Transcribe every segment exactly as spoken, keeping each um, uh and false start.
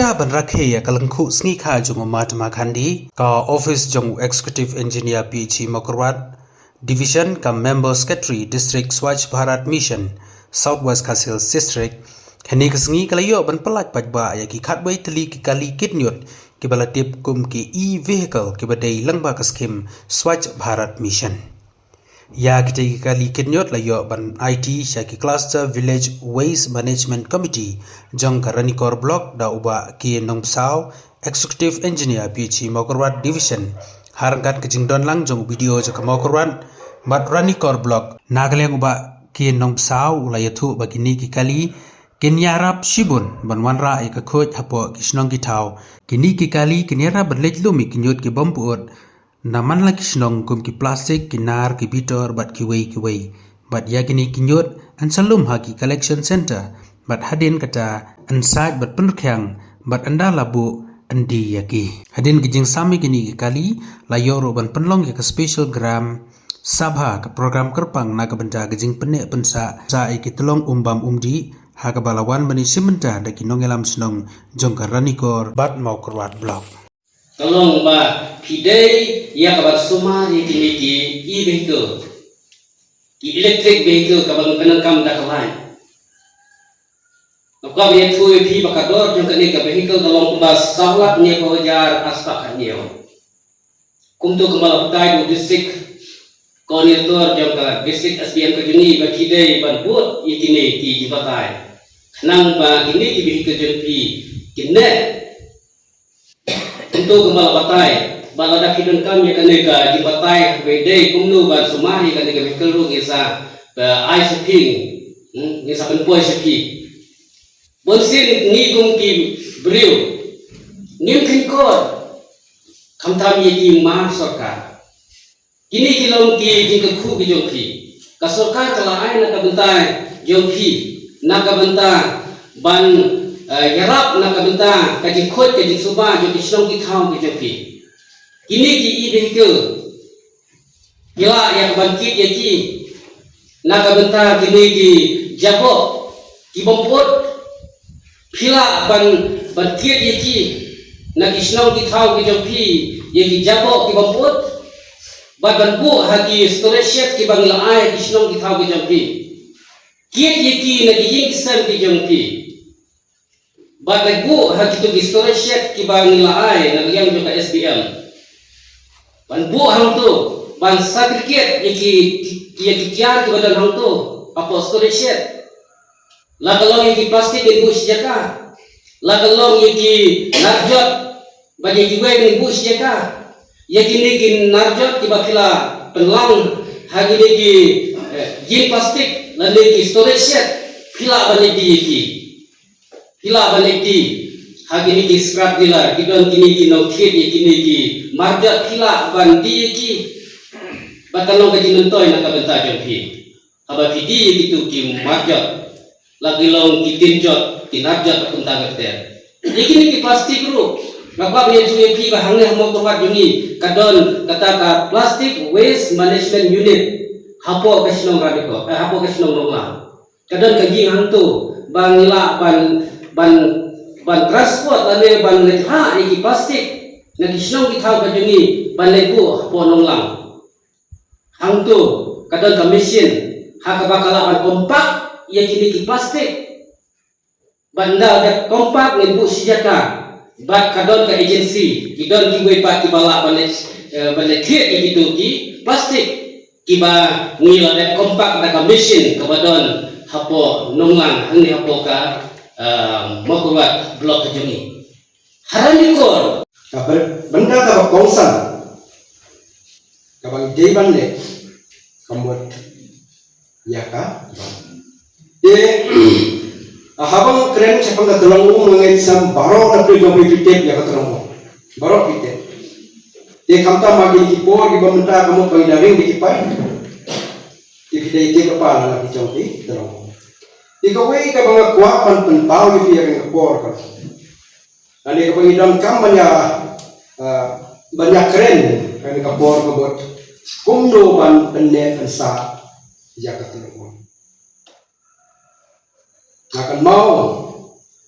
Ban rakhe ïa ka lyngkhuh sngi kha jong u Mahatma Gandhi, ka office jong u Executive Engineer P H E Mawkyrwat Division, ka Member Secretary District Swachh Bharat Mission, South West Khasi Hills District, kane ka sngi ka la ïoh ban pyllait paidbah ïa ki khatwei tylli ki kali kit ñiut kiba la tip kum ki e-vehicle kiba dei lyngba ka skim Swachh Bharat Mission. Ïa kitei ki kali kit ñiut la ïoh ban aiti sha ki Cluster Village Waste Management Committee jong ka Ranikor Block da u Bah K N Nongbsap, Executive Engineer P H E Mawkyrwat Division, ha ryngkat ka jingdon lang jong u B D O jong ka Mawkyrwat bad Ranikor Block. Na ka liang u Bah K N Nongbsap u la ïathuh ba kine ki kali kin ïarap shibun ban wanrah ïa ka khuid hapoh ki shnong ki thaw. Kine ki kali kin ïarap ban leit lum ïa ki ñiut ki bym pyut na man la ki shnong kum ki plastik, ki nar, ki bitor bad kiwei kiwei. Bad ïa kine ki ñiut yn sa lum ha ki collection center bad hadien kata yn sait bad pynrkhiang bad ynda la buh yn die ïa ki. Hadien ka jingsam ïa kine ki kali la ïoh ruh ban pynlong ïa ka special gram sabha, ka program kyrpang na ka bynta ka jingpynneh pynsah sa ïa ki tyllong um bam um dih ha kaba la wan ban ïashim bynta da ki nongïalam shnong jong ka Ranikor bad Mawkyrwat Block. Ka long ba phi dei ïa ka ban sumar ïa kine ki e-vehicle, ki electric vehicle kaba ngi pyndonkam da ka light. Nga kwah ban ïathuh ïa phi ba ka dor jong kane ka vehicle ka long kumba saw lak hynñiewphew hajar arspah khathynñiew. Kumto kumba la batai da u district coordinator jong ka district S D M ka jong ngi ba phi dei ban bud ïa kine ki jingbatai khnang ba kine ki vehicle jong phi kin neh. Kumto kumba la batai ba lada phi donkam ïa kane ka jingbatai ba dei kumno ban sumar ïa kane ka vehicle ruh ngin sa, eh, ai sha phi, hmm, ngin sa pynpoi sha phi. Bunsien ngi kum ki briew ngim kheiñ kor, khamtam ïa ki mar sorkar. Kine ki long ki jingkyrkhu ki jong phi. Ka sorkar ka la ai na ka bynta jong phi, na ka bynta ban, eh, ïarap na ka bynta ka jingkhuid ka jingsuba jong ki shnong ki thaw ki jong phi. Kine ki e-vehicle ki lah ïa ka ban kit ïa ki na ka bynta kine ki jaboh ki bym pyut. Phi lah ban, ban kit ïa ki na ki shnong ki thaw ki jong phi, ïa ki jaboh ki bym pyut, bad ban buh ha ki storage shed kiba ngi la ai ha ki shnong ki thaw ki jong phi. Kit ïa ki na ki ïing ki sem ki jong phi. Bad leit buh ha kito ki storage shed kiba ngi la ai na ka liang jong ka S D M. Ban buh hangto, ban segregate ïa ki, ïa ki tiar kiba don hangto hapoh storage shed. La ka long ïa ki plastik ngin buh shi jaka. La ka long ïa ki narjot bad ïa kiwei ngin buh shi jaka. Ïa kine ki narjot kiba phi la pynlang ha kine ki, eh, ïing plastik lane ki storage shed, phi lah ban leit die ïa ki. Phi lah ban leit die ha kine ki scrap dealer, ki don kine ki nongthied ïa kine ki marjot, phi lah ban die ïa ki. Bad ka long ka jingmyntoi na ka bynta jong phi. Haba phi die ïa kito ki marjot, la ki long ki tin jot, ki nar jot, bad kumta ka ter. Ïa kine ki plastik ruh, nga kwah ban ïathuh ïa phi ba hangne ha Mawkyrwat jong ngi ka don kata ka Plastic Waste Management Unit hapoh ka shnong Ranikor, eh, hapoh ka shnong Nonglang. Ka don ka ïing hangto ba ngi lah ban, ban, ban transport lane ban leit rah ïa ki plastik na ki shnong ki thaw ka jong ngi ban leit buh hapoh Nonglang. Hangto ka don ka machine ha kaba ka lah ban compact ïa kine ki plastik. Ban da dep compact ngin buh shi jaka. Bad ka don ka agency, ki don kiwei pat kiba lah ban leit, eh, ban leit thied ïa kito ki plastik kiba ngi la dep compact da ka machine kaba don hapoh Nonglang hangne hapoh ka, eh, Mawkyrwat block ka jong ngi. Ha Ranikor. Ka ber-, bynta kaba kongsan kaba ngi dei ban leh ka mut ïa ka. Te, ah, haba nga kren shaphang ka tyllong um, nga ngeit sam baroh na phi jong phi phi tip ïa ka tyllong um. Baroh phi tip. Te khamtam ha kine ki por kiba mynta ka mut ba ngi da ring da ki paip. Te phi dei tip lypa na la ki jong ki tyllong um. Te kawei kaba nga kwah ban pynpaw ïa phi ha kane ka por ka Lane kaba ngi donkam ban ïa, ah, ban ïa kren, kane ka por ka bud kumno ban pynneh pynsah ïa ka tyllong um. Nga kynmaw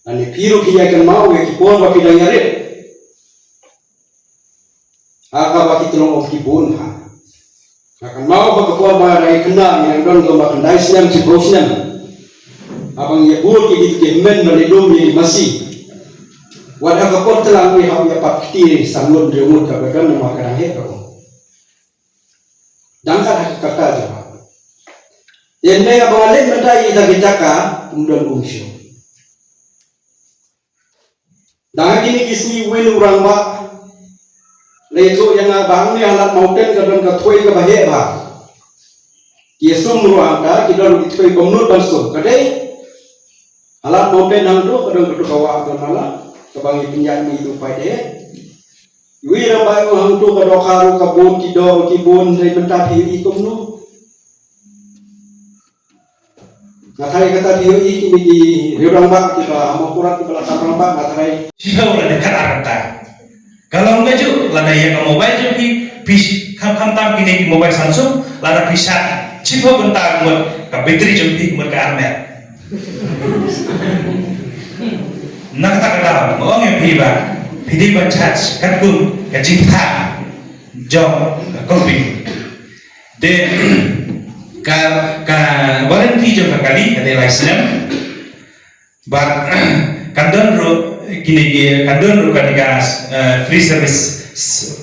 Lane phi ruh phi ïa kynmaw ïa ki por ba phi dang ïarit ha kaba ki tyllong ong ki bun ha. Nga kynmaw ba ka por ba dang khynnah ngi dang don kumba khyndai snem, shiphew snem. Haba ngi ïa bud ïa ki hynmen ban ïa lum ïa ki masi. Wat ha ka por tlang ngi hap ïa pap kti sa ngut hynriew ngut kaba don namar ka dang heh ka ong. Dang kat ha ka kata jong nga. Ïa hynrei haba nga leit mynta ïa kita ki jaka, ym don um shuh. Dang ha kine ki sngi u wei u rangbah la ïathuh ïa nga ba hangne ha Lad Mountain ka don ka thoi kaba heh bha. Ki ïasum ruh hangta, ki don ki thoi kumno ban sum. Ka dei ha Lad Mountain hangto ka don kato ka wah ka mala kaba ngi pynïaid ngi tu paidbah. Wei rangbah u hangto ka dohkha ruh ka bun, ki dor ki bun, hynrei mynta phi ïohi kumno? Nga tharai kata phi ïohi kine ki riew rangbah kiba ha Mawkyrwat kiba la tam rangbah, nga tharai. Shiphew lane khatar kynta. Ka long kajuh, lada ïa ka mobile jong phi, phi kham kham tam kine ki mobile Samsung, lada phi shad shiphew kynta ka mut ka battery jong phi ka mut ka armet. Na kata ka daw, nga ong ïa phi ba phi dei ban charge katkum ka jingtha jong ka company. Te ka, ka warranty jong ka kali ka dei lai snem. Bad kan don ruh kine ki, kan don ruh kane ka, eh, free service,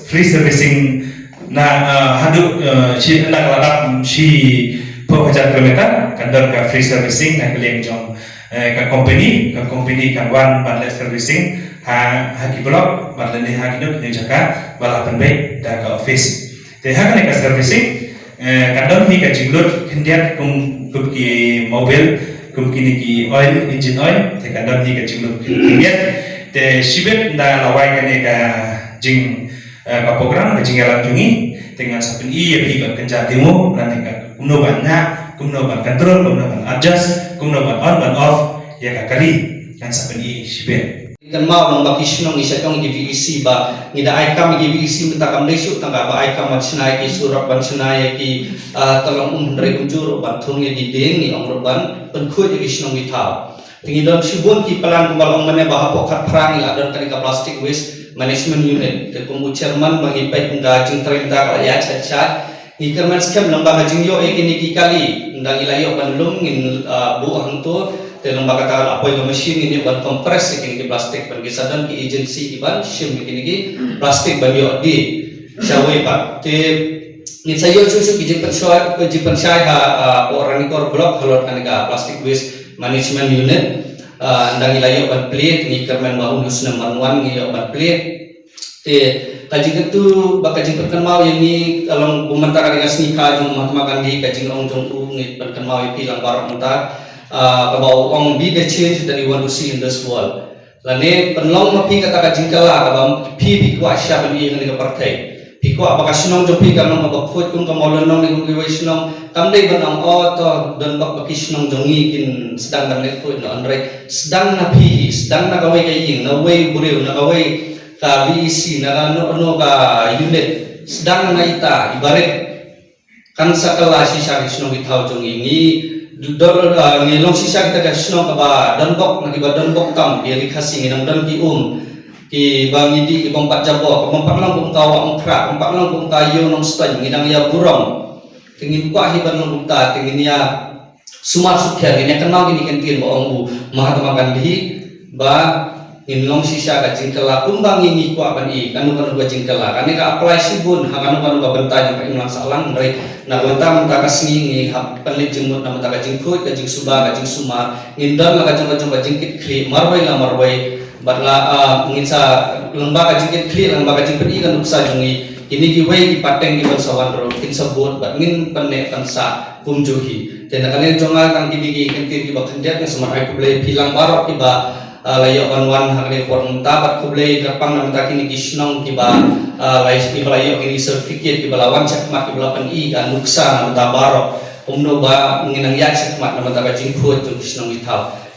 free servicing na, eh, haduh, eh, shi, na ka ladap shiphew hajar kilometer kan don ka free servicing na ka liang jong, eh, ka company, ka company kan wan ban leh servicing ha, ha ki block bad lane ha kino kino jaka ba la pynbeit da ka office. Te ha kane ka servicing, eh, kan don hi ka jinglut khyndiat kum, kum ki mobil, kum kine ki oil, engine oil, te kan don hi ka jinglut khyndiat. Te shibit ynda la wai kane ka jing, eh, ka program, ka jingïalang jong ngi, te ngan sa pyni ïa phi ka kynja demo, lane ka kumno ban ngah, kumno ban control, kumno ban adjust, kumno ban on, ban off ïa ka kali, ngan sa pyni shibit. Kynmaw long ba ki shnong ngi sha tong ki V E C ba ngi da ai kam ki V E C mynta kam dei shuh tang ka ba ai kam ban shna ïa ki surok ban shna ïa ki, ah, tyllong um hynrei kumjuh ruh ban thung ïa ki dieng ngi ong ruh ban pynkhuid ïa ki shnong ki thaw. Te ngi don shibun ki plan kumba long mane ba hapoh khatphra ngi la don kane ka plastic waste management unit. Te kum u chairman ba ngi peit ka jingtrei mynta ka la ïaid shait shait. Ngi kyrmen skhem lyngba ka jingïoh ïa kine ki kali, ynda ngi la ïoh ban lum ngin, ah, buh hangto, te lyngba kata la poi ka machine ngin ïoh ban compress ïa kine ki plastik ban ki sa don ki agency ki ban shim ïa kine ki plastik ban ïoh die shawei pat. Te ngin sa ïoh shuh shuh ki jingpynshai, jingpynshai ha, ah, hapoh Ranikor Block halor kane ka plastic waste management unit. Ah, ynda ngi la ïoh ban plie, ngi kyrmen ba un u snem ban wan ngi ïoh ban plie. Te ka jingkyntu bad ka jingpynkynmaw ïa ngi ka long ba mynta ka dei ka sngi kha jong u Mahatma Gandhi, ka jingong jong u ngi pynkynmaw ïa phi lang baroh mynta, ah, kaba u ong, "Be the change that you want to see in this world." Lane pynlong ma phi kata ka jingkylla kaba phi phi kwah sha ban ïa kane ka pyrthei. Phi kwah ba ka shnong jong phi kan long kaba khuid kum ka Mawlynnong ne kum kiwei shnong. Kam dei ban ong, "Oh, to don bak ba ki shnong jong ngi kin sdang ban leh khuid noh." Hynrei sdang na phi hi, sdang na kawei ka ïing, na wei u briew, na kawei ka V E C, na kano kano ka unit, sdang na ita i barit. Kan sa kylla shisha ki shnong ki thaw jong ngi. Ngi dor, ah, ngi long shisha kita ki shnong kaba donbok, na kiba donbok tam, ki ri Khasi ngi nang don ki um, kiba ngi dih, ki bym pat jabor, ki bym pat long kum ka Wah Umkhrah, bym pat long kum ka Ïew Nongstoiñ, ngi nang ïa burom. Te ngim kwah hi ban long kumta, te ngin ïa sumar sukher, ngin ïa kynmaw kine ki kyntien ba ong u Mahatma Gandhi ba ngin long shisha ka jingkylla kumba ngi, ngi kwah ban i kano kano ka jingkylla. Kane ka apply shibun ha kano kano ka bynta jong ka imlang sahlang, hynrei na ka bynta mynta ka sngi ngi hap pynleit jingmut na bynta ka jingkhuid, ka jingsuba, ka jingsumar. Ngin don la ka jong ka jong ka jingkitkhlieh marwei la marwei. Bad la, ah, ngin sa lyngba ka jingkitkhlieh, lyngba ka jingpyni ka nuksa jong ngi, kine kiwei ki pateng kiban sa wan ruh kin sa bud bad ngin pynneh pynsah kumjuh hi. Te na ka liang jong nga tang kine ki kyntien kiba khyndiat, nga sngewbha ai khublei phi lang baroh kiba, ah, la ïoh ban wan ha kane ka por mynta bad khublei kyrpang na bynta kine ki shnong kiba, ah, la, kiba la ïoh kine ki certificate, kiba la wan shakhmat, kiba la pyni ka nuksa na bynta baroh. Kumno ba ngin nang ïaid shakhmat na bynta ka jingkhuid jong ki shnong ki thaw.